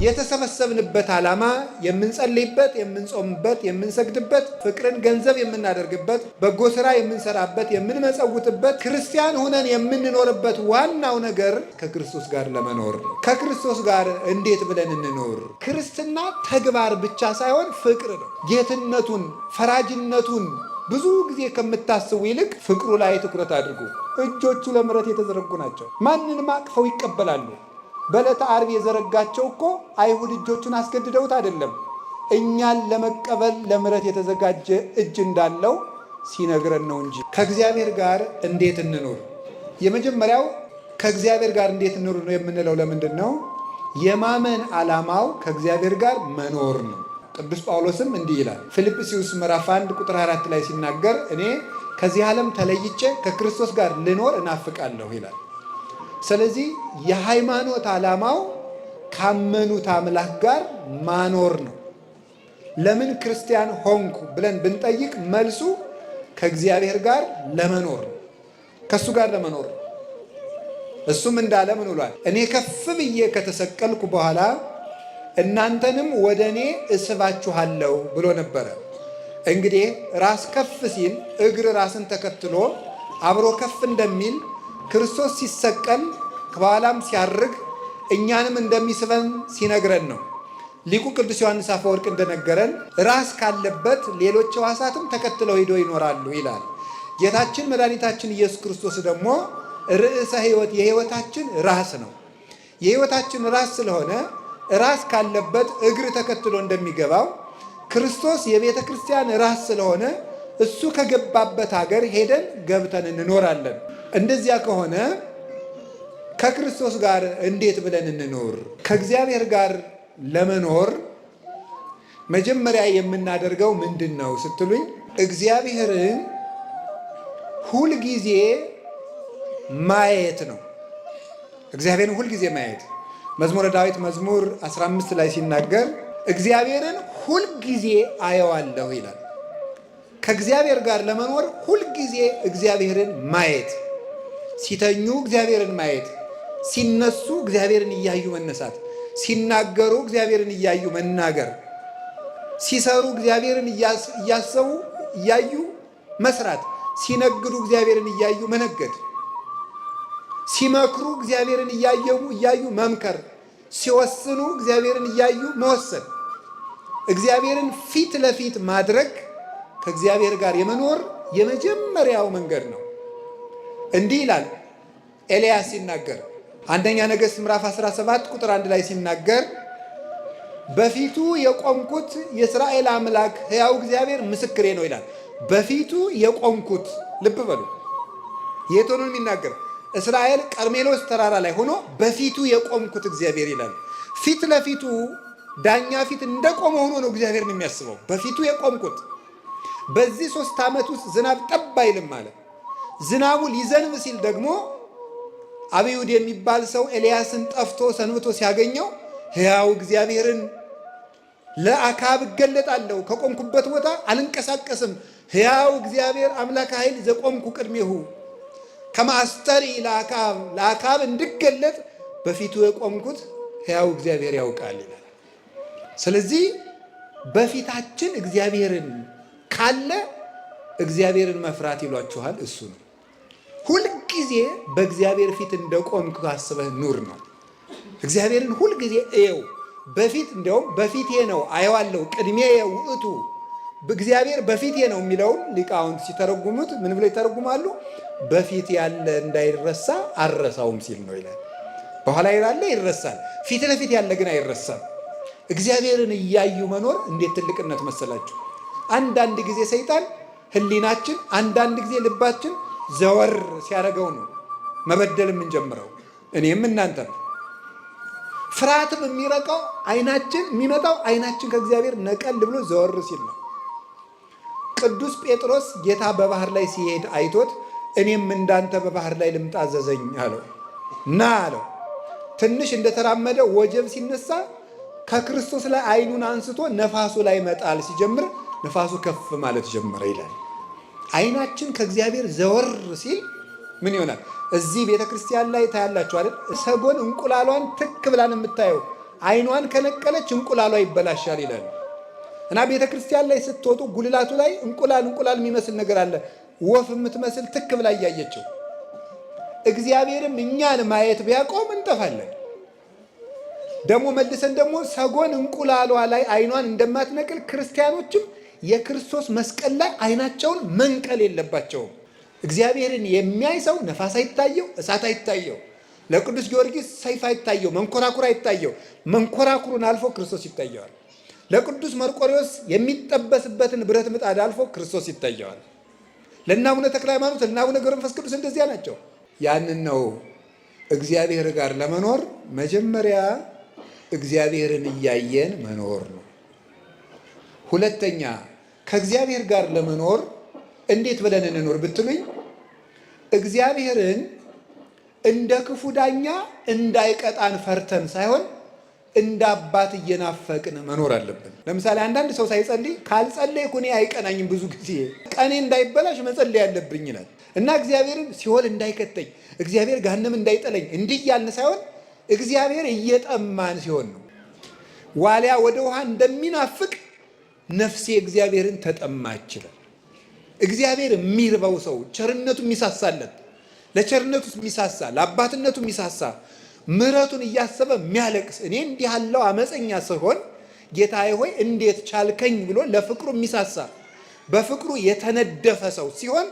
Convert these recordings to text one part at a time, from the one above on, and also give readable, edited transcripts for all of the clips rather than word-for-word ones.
የተሰበሰብንበት ዓላማ የምንጸልይበት፣ የምንጾምበት፣ የምንሰግድበት፣ ፍቅርን ገንዘብ የምናደርግበት፣ በጎ ስራ የምንሰራበት፣ የምንመጸውትበት፣ ክርስቲያን ሆነን የምንኖርበት ዋናው ነገር ከክርስቶስ ጋር ለመኖር ነው። ከክርስቶስ ጋር እንዴት ብለን እንኖር? ክርስትና ተግባር ብቻ ሳይሆን ፍቅር ነው። ጌትነቱን፣ ፈራጅነቱን ብዙ ጊዜ ከምታስቡ ይልቅ ፍቅሩ ላይ ትኩረት አድርጉ። እጆቹ ለምሕረት የተዘረጉ ናቸው። ማንንም አቅፈው ይቀበላሉ። በዕለተ ዓርብ የዘረጋቸው እኮ አይሁድ እጆቹን አስገድደውት አይደለም። እኛን ለመቀበል ለምሕረት የተዘጋጀ እጅ እንዳለው ሲነግረን ነው እንጂ። ከእግዚአብሔር ጋር እንዴት እንኑር? የመጀመሪያው ከእግዚአብሔር ጋር እንዴት እንኑር ነው የምንለው ለምንድን ነው? የማመን ዓላማው ከእግዚአብሔር ጋር መኖር ነው። ቅዱስ ጳውሎስም እንዲህ ይላል ፊልጵስዩስ ምዕራፍ 1 ቁጥር 4 ላይ ሲናገር እኔ ከዚህ ዓለም ተለይቼ ከክርስቶስ ጋር ልኖር እናፍቃለሁ ይላል። ስለዚህ የሃይማኖት ዓላማው ካመኑት አምላክ ጋር ማኖር ነው። ለምን ክርስቲያን ሆንኩ ብለን ብንጠይቅ መልሱ ከእግዚአብሔር ጋር ለመኖር ነው፣ ከእሱ ጋር ለመኖር ነው። እሱም እንዳለ ምን ብሏል? እኔ ከፍ ብዬ ከተሰቀልኩ በኋላ እናንተንም ወደ እኔ እስባችኋለሁ ብሎ ነበረ። እንግዲህ ራስ ከፍ ሲል እግር ራስን ተከትሎ አብሮ ከፍ እንደሚል ክርስቶስ ሲሰቀል ከበኋላም ሲያርግ እኛንም እንደሚስበን ሲነግረን ነው። ሊቁ ቅዱስ ዮሐንስ አፈወርቅ እንደነገረን ራስ ካለበት ሌሎች ሕዋሳትም ተከትለው ሂዶ ይኖራሉ ይላል። ጌታችን መድኃኒታችን ኢየሱስ ክርስቶስ ደግሞ ርዕሰ ሕይወት የሕይወታችን ራስ ነው። የሕይወታችን ራስ ስለሆነ ራስ ካለበት እግር ተከትሎ እንደሚገባው ክርስቶስ የቤተ ክርስቲያን ራስ ስለሆነ እሱ ከገባበት ሀገር ሄደን ገብተን እንኖራለን። እንደዚያ ከሆነ ከክርስቶስ ጋር እንዴት ብለን እንኖር? ከእግዚአብሔር ጋር ለመኖር መጀመሪያ የምናደርገው ምንድን ነው ስትሉኝ፣ እግዚአብሔርን ሁልጊዜ ማየት ነው። እግዚአብሔርን ሁልጊዜ ማየት። መዝሙረ ዳዊት መዝሙር 15 ላይ ሲናገር እግዚአብሔርን ሁልጊዜ አየዋለሁ ይላል። ከእግዚአብሔር ጋር ለመኖር ሁልጊዜ እግዚአብሔርን ማየት፣ ሲተኙ እግዚአብሔርን ማየት፣ ሲነሱ እግዚአብሔርን እያዩ መነሳት፣ ሲናገሩ እግዚአብሔርን እያዩ መናገር፣ ሲሰሩ እግዚአብሔርን እያሰቡ እያዩ መስራት፣ ሲነግዱ እግዚአብሔርን እያዩ መነገድ፣ ሲመክሩ እግዚአብሔርን እያዩ መምከር፣ ሲወስኑ እግዚአብሔርን እያዩ መወሰን፣ እግዚአብሔርን ፊት ለፊት ማድረግ ከእግዚአብሔር ጋር የመኖር የመጀመሪያው መንገድ ነው። እንዲህ ይላል ኤልያስ ሲናገር አንደኛ ነገሥት ምዕራፍ 17 ቁጥር 1 ላይ ሲናገር በፊቱ የቆምኩት የእስራኤል አምላክ ሕያው እግዚአብሔር ምስክሬ ነው ይላል። በፊቱ የቆምኩት፣ ልብ በሉ፣ የት ሆኖ የሚናገር? እስራኤል ቀርሜሎስ ተራራ ላይ ሆኖ በፊቱ የቆምኩት እግዚአብሔር ይላል። ፊት ለፊቱ ዳኛ ፊት እንደቆመ ሆኖ ነው እግዚአብሔርን የሚያስበው። በፊቱ የቆምኩት በዚህ 3 ዓመት ውስጥ ዝናብ ጠብ አይልም አለ። ዝናቡ ሊዘንብ ሲል ደግሞ አብዩድ የሚባል ሰው ኤልያስን ጠፍቶ ሰንብቶ ሲያገኘው ሕያው እግዚአብሔርን ለአክዓብ እገለጣለሁ፣ ከቆምኩበት ቦታ አልንቀሳቀስም፣ ሕያው እግዚአብሔር አምላክ ኃይል ዘቆምኩ ቅድሜሁ ከማስተሪ ለአክዓብ፣ ለአክዓብ እንድገለጥ በፊቱ የቆምኩት ሕያው እግዚአብሔር ያውቃል ይላል። ስለዚህ በፊታችን እግዚአብሔርን ካለ እግዚአብሔርን መፍራት ይሏችኋል፣ እሱ ነው። ሁልጊዜ በእግዚአብሔር ፊት እንደቆምክ አስበህ ኑር ነው። እግዚአብሔርን ሁልጊዜ እየው። በፊት እንዲያውም በፊቴ ነው አየዋለሁ፣ ቅድሜ ውእቱ እግዚአብሔር በፊቴ ነው የሚለውን ሊቃውንት ሲተረጉሙት ምን ብለው ይተረጉማሉ? በፊት ያለ እንዳይረሳ አልረሳውም ሲል ነው ይላል። በኋላ ያለ ይረሳል፣ ፊት ለፊት ያለ ግን አይረሳም። እግዚአብሔርን እያዩ መኖር እንዴት ትልቅነት መሰላችሁ! አንዳንድ ጊዜ ሰይጣን ሕሊናችን፣ አንዳንድ ጊዜ ልባችን ዘወር ሲያደርገው ነው መበደል የምንጀምረው፣ እኔም እናንተ ነው። ፍርሃትም የሚረቀው አይናችን የሚመጣው አይናችን ከእግዚአብሔር ነቀል ብሎ ዘወር ሲል ነው። ቅዱስ ጴጥሮስ ጌታ በባህር ላይ ሲሄድ አይቶት እኔም እንዳንተ በባህር ላይ ልምጣ አዘዘኝ አለው። ና አለው። ትንሽ እንደተራመደ ወጀብ ሲነሳ ከክርስቶስ ላይ አይኑን አንስቶ ነፋሱ ላይ መጣል ሲጀምር ነፋሱ ከፍ ማለት ጀመረ ይላል። አይናችን ከእግዚአብሔር ዘወር ሲል ምን ይሆናል? እዚህ ቤተ ክርስቲያን ላይ ታያላችሁ አይደል? ሰጎን እንቁላሏን ትክ ብላን የምታየው አይኗን ከነቀለች እንቁላሏ ይበላሻል ይላል። እና ቤተ ክርስቲያን ላይ ስትወጡ ጉልላቱ ላይ እንቁላል እንቁላል የሚመስል ነገር አለ። ወፍ የምትመስል ትክ ብላ እያየችው። እግዚአብሔርም እኛን ማየት ቢያቆም እንጠፋለን። ደግሞ መልሰን ደግሞ ሰጎን እንቁላሏ ላይ አይኗን እንደማትነቅል ክርስቲያኖችም የክርስቶስ መስቀል ላይ አይናቸውን መንቀል የለባቸውም። እግዚአብሔርን የሚያይ ሰው ነፋስ አይታየው፣ እሳት አይታየው፣ ለቅዱስ ጊዮርጊስ ሰይፍ አይታየው፣ መንኮራኩር አይታየው። መንኮራኩሩን አልፎ ክርስቶስ ይታየዋል። ለቅዱስ መርቆሬዎስ የሚጠበስበትን ብረት ምጣድ አልፎ ክርስቶስ ይታየዋል። ለእነ አቡነ ተክለ ሃይማኖት፣ ለእነ አቡነ ገብረ መንፈስ ቅዱስ እንደዚያ ናቸው። ያንን ነው እግዚአብሔር ጋር ለመኖር መጀመሪያ እግዚአብሔርን እያየን መኖር ነው። ሁለተኛ ከእግዚአብሔር ጋር ለመኖር እንዴት ብለን እንኖር ብትሉኝ እግዚአብሔርን እንደ ክፉ ዳኛ እንዳይቀጣን ፈርተን ሳይሆን እንደ አባት እየናፈቅን መኖር አለብን። ለምሳሌ አንዳንድ ሰው ሳይጸልይ ካልጸለይኩ እኔ አይቀናኝም፣ ብዙ ጊዜ ቀኔ እንዳይበላሽ መጸለይ ያለብኝ ይላል እና እግዚአብሔርን ሲኦል እንዳይከተኝ እግዚአብሔር ገሃነም እንዳይጠለኝ እንዲህ እያልን ሳይሆን እግዚአብሔር እየጠማን ሲሆን ነው። ዋሊያ ወደ ውሃ እንደሚናፍቅ ነፍሴ እግዚአብሔርን ተጠማች ይላል። እግዚአብሔር የሚርበው ሰው ቸርነቱ የሚሳሳለት ለቸርነቱ የሚሳሳ ለአባትነቱ የሚሳሳ ምሕረቱን እያሰበ የሚያለቅስ እኔ እንዲህ ያለው አመፀኛ ስሆን ጌታዬ ሆይ እንዴት ቻልከኝ ብሎ ለፍቅሩ የሚሳሳ በፍቅሩ የተነደፈ ሰው ሲሆን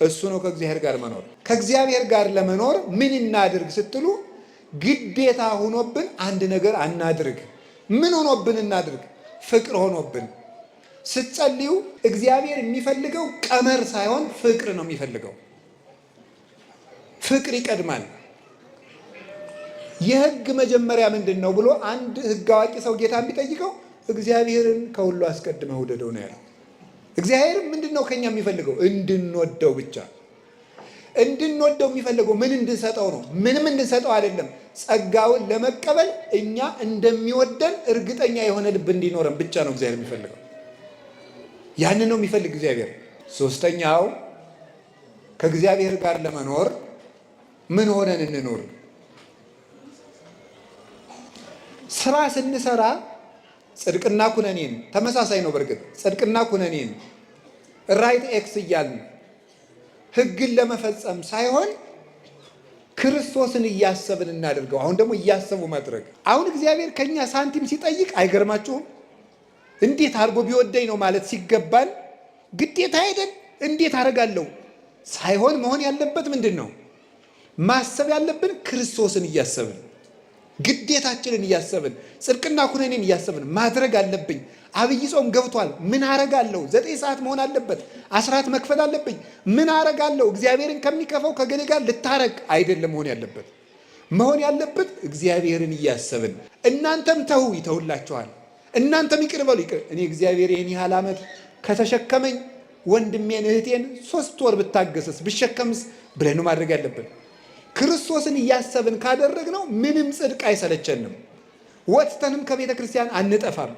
እሱ ነው ከእግዚአብሔር ጋር መኖር። ከእግዚአብሔር ጋር ለመኖር ምን እናድርግ ስትሉ ግዴታ ሆኖብን አንድ ነገር አናድርግ። ምን ሆኖብን እናድርግ? ፍቅር ሆኖብን። ስትጸልዩ እግዚአብሔር የሚፈልገው ቀመር ሳይሆን ፍቅር ነው የሚፈልገው። ፍቅር ይቀድማል። የሕግ መጀመሪያ ምንድን ነው ብሎ አንድ ሕግ አዋቂ ሰው ጌታን ቢጠይቀው እግዚአብሔርን ከሁሉ አስቀድመህ ውደደው ነው ያለው። እግዚአብሔር ምንድን ነው ከኛ የሚፈልገው? እንድንወደው ብቻ። እንድንወደው የሚፈልገው ምን እንድንሰጠው ነው? ምንም እንድንሰጠው አይደለም። ጸጋውን ለመቀበል እኛ እንደሚወደን እርግጠኛ የሆነ ልብ እንዲኖረን ብቻ ነው እግዚአብሔር የሚፈልገው። ያንን ነው የሚፈልግ እግዚአብሔር። ሶስተኛው ከእግዚአብሔር ጋር ለመኖር ምን ሆነን እንኖር? ስራ ስንሰራ ጽድቅና ኩነኔን ተመሳሳይ ነው። በእርግጥ ጽድቅና ኩነኔን right X እያልን ሕግን ለመፈጸም ሳይሆን ክርስቶስን እያሰብን እናደርገው። አሁን ደግሞ እያሰቡ ማድረግ። አሁን እግዚአብሔር ከኛ ሳንቲም ሲጠይቅ አይገርማችሁም? እንዴት አድርጎ ቢወደኝ ነው ማለት ሲገባን ግዴታ አይደል? እንዴት አደርጋለሁ ሳይሆን መሆን ያለበት ምንድን ነው? ማሰብ ያለብን ክርስቶስን እያሰብን ግዴታችንን እያሰብን ጽድቅና ኩነኔን እያሰብን ማድረግ አለብኝ። አብይ ጾም ገብቷል። ምን አረጋለሁ? 9 ሰዓት መሆን አለበት። አስራት መክፈል አለብኝ። ምን አረጋለሁ? እግዚአብሔርን ከሚከፋው ከገሌ ጋር ልታረቅ አይደለም መሆን ያለበት። መሆን ያለበት እግዚአብሔርን እያሰብን እናንተም ተው ይተውላችኋል፣ እናንተም ይቅር በሉ ይቅር። እኔ እግዚአብሔር ይህን ያህል ዓመት ከተሸከመኝ ወንድሜን እህቴን 3 ወር ብታገሰስ ብሸከምስ ብለን ነው ማድረግ ያለብን። ክርስቶስን እያሰብን ካደረግነው ምንም ጽድቅ አይሰለቸንም። ወጥተንም ከቤተ ክርስቲያን አንጠፋም።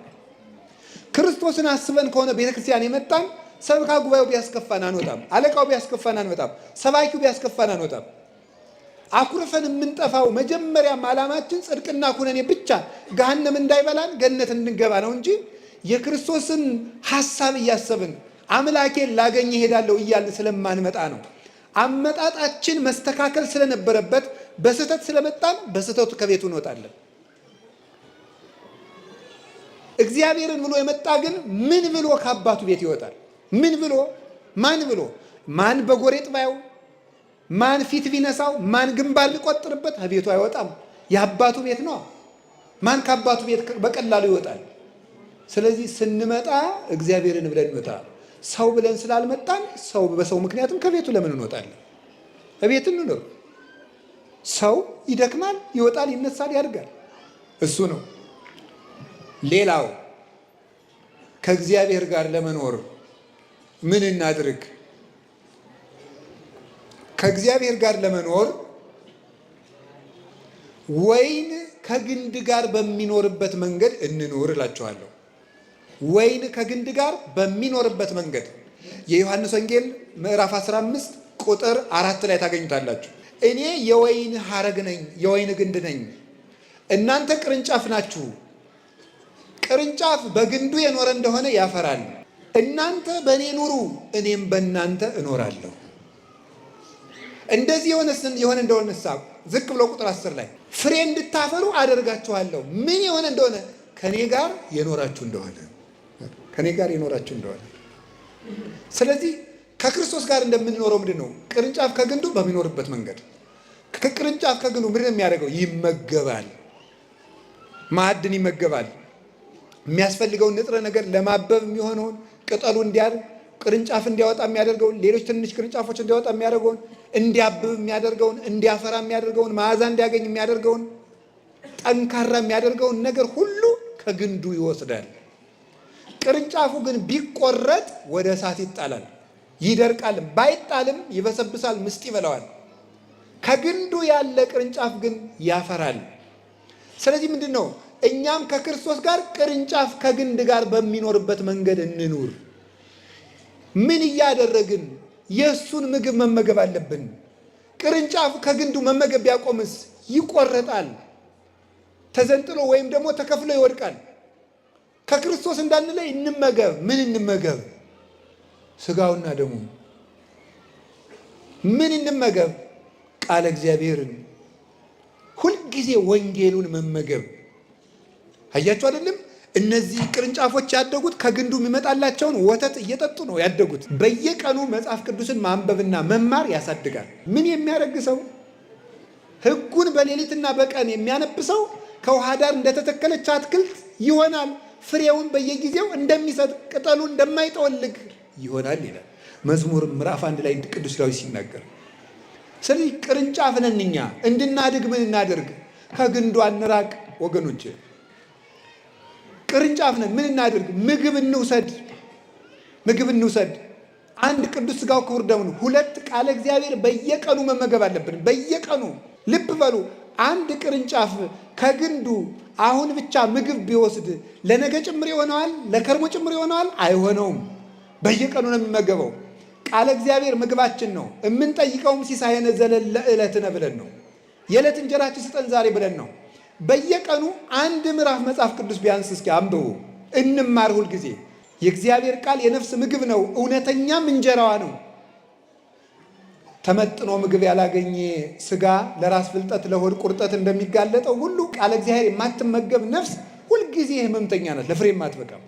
ክርስቶስን አስበን ከሆነ ቤተ ክርስቲያን የመጣን ሰበካ ጉባኤው ቢያስከፋን አንወጣም። አለቃው ቢያስከፋን አንወጣም። ሰባኪው ቢያስከፋን አንወጣም። አኩርፈን የምንጠፋው መጀመሪያም ዓላማችን ጽድቅና ኩነኔ ብቻ ገሃነም እንዳይበላን ገነት እንድንገባ ነው እንጂ የክርስቶስን ሐሳብ እያሰብን አምላኬን ላገኝ እሄዳለሁ እያልን ስለማንመጣ ነው። አመጣጣችን መስተካከል ስለነበረበት በስህተት ስለመጣን በስህተቱ ከቤቱ እንወጣለን። እግዚአብሔርን ብሎ የመጣ ግን ምን ብሎ ከአባቱ ቤት ይወጣል? ምን ብሎ ማን ብሎ ማን በጎሬጥ ባየው ማን ፊት ቢነሳው ማን ግንባር ቢቆጥርበት ከቤቱ አይወጣም። የአባቱ ቤት ነው። ማን ከአባቱ ቤት በቀላሉ ይወጣል? ስለዚህ ስንመጣ እግዚአብሔርን ብለን እንመጣ። ሰው ብለን ስላልመጣን ሰው በሰው ምክንያትም ከቤቱ ለምን እንወጣለን? እቤት እንኑር። ሰው ይደክማል፣ ይወጣል፣ ይነሳል፣ ያድጋል። እሱ ነው። ሌላው ከእግዚአብሔር ጋር ለመኖር ምን እናድርግ? ከእግዚአብሔር ጋር ለመኖር ወይን ከግንድ ጋር በሚኖርበት መንገድ እንኑር እላችኋለሁ። ወይን ከግንድ ጋር በሚኖርበት መንገድ የዮሐንስ ወንጌል ምዕራፍ 15 ቁጥር 4 ላይ ታገኙታላችሁ። እኔ የወይን ሐረግ ነኝ፣ የወይን ግንድ ነኝ፣ እናንተ ቅርንጫፍ ናችሁ። ቅርንጫፍ በግንዱ የኖረ እንደሆነ ያፈራል። እናንተ በእኔ ኑሩ፣ እኔም በእናንተ እኖራለሁ። እንደዚህ የሆነ እንደሆነ ዝቅ ብሎ ቁጥር 10 ላይ ፍሬ እንድታፈሩ አደርጋችኋለሁ። ምን የሆነ እንደሆነ ከኔ ጋር የኖራችሁ እንደሆነ ከኔ ጋር የኖራችሁ እንደሆነ። ስለዚህ ከክርስቶስ ጋር እንደምንኖረው ምንድን ነው? ቅርንጫፍ ከግንዱ በሚኖርበት መንገድ ከቅርንጫፍ ከግንዱ ምንድን ነው የሚያደርገው? ይመገባል። ማዕድን ይመገባል። የሚያስፈልገውን ንጥረ ነገር ለማበብ የሚሆነውን ቅጠሉ እንዲያድግ ቅርንጫፍ እንዲያወጣ የሚያደርገውን ሌሎች ትንሽ ቅርንጫፎች እንዲያወጣ የሚያደርገውን እንዲያብብ የሚያደርገውን እንዲያፈራ የሚያደርገውን መዓዛ እንዲያገኝ የሚያደርገውን ጠንካራ የሚያደርገውን ነገር ሁሉ ከግንዱ ይወስዳል። ቅርንጫፉ ግን ቢቆረጥ ወደ እሳት ይጣላል፣ ይደርቃልም። ባይጣልም ይበሰብሳል፣ ምስጥ ይበላዋል። ከግንዱ ያለ ቅርንጫፍ ግን ያፈራል። ስለዚህ ምንድን ነው? እኛም ከክርስቶስ ጋር ቅርንጫፍ ከግንድ ጋር በሚኖርበት መንገድ እንኑር። ምን እያደረግን? የእሱን ምግብ መመገብ አለብን። ቅርንጫፍ ከግንዱ መመገብ ቢያቆምስ ይቆረጣል፣ ተዘንጥሎ ወይም ደግሞ ተከፍሎ ይወድቃል። ከክርስቶስ እንዳንለይ እንመገብ። ምን እንመገብ? ስጋውና ደሙ። ምን እንመገብ? ቃለ እግዚአብሔርን። ሁልጊዜ ወንጌሉን መመገብ። አያችሁ አይደለም? እነዚህ ቅርንጫፎች ያደጉት ከግንዱ የሚመጣላቸውን ወተት እየጠጡ ነው ያደጉት። በየቀኑ መጽሐፍ ቅዱስን ማንበብና መማር ያሳድጋል። ምን የሚያደርግ ሰው? ሕጉን በሌሊትና በቀን የሚያነብ ሰው ከውሃ ዳር እንደተተከለች አትክልት ይሆናል። ፍሬውን በየጊዜው እንደሚሰጥ ቅጠሉ እንደማይጠወልግ ይሆናል ይላል መዝሙር ምዕራፍ 1 ላይ ቅዱስ ዳዊት ሲናገር። ስለዚህ ቅርንጫፍ ነን እኛ። እንድናድግ ምን እናደርግ? ከግንዱ አንራቅ ወገኖቼ። ቅርንጫፍ ነን። ምን እናድርግ? ምግብ እንውሰድ፣ ምግብ እንውሰድ። አንድ ቅዱስ ሥጋው ክቡር ደሙን፣ ሁለት ቃለ እግዚአብሔር በየቀኑ መመገብ አለብን። በየቀኑ ልብ በሉ። አንድ ቅርንጫፍ ከግንዱ አሁን ብቻ ምግብ ቢወስድ ለነገ ጭምር ይሆነዋል? ለከርሞ ጭምር ይሆነዋል? አይሆነውም። በየቀኑ ነው የሚመገበው። ቃለ እግዚአብሔር ምግባችን ነው። የምንጠይቀውም ሲሳየነ ዘለለ ዕለትነ ብለን ነው። የዕለት እንጀራችን ስጠን ዛሬ ብለን ነው። በየቀኑ አንድ ምዕራፍ መጽሐፍ ቅዱስ ቢያንስ እስኪ አንብቡ፣ እንማር ሁልጊዜ። የእግዚአብሔር ቃል የነፍስ ምግብ ነው፣ እውነተኛም እንጀራዋ ነው። ተመጥኖ ምግብ ያላገኘ ስጋ ለራስ ፍልጠት ለሆድ ቁርጠት እንደሚጋለጠው ሁሉ ቃለ እግዚአብሔር የማትመገብ ነፍስ ሁልጊዜ ህመምተኛ ናት፣ ለፍሬም አትበቃም።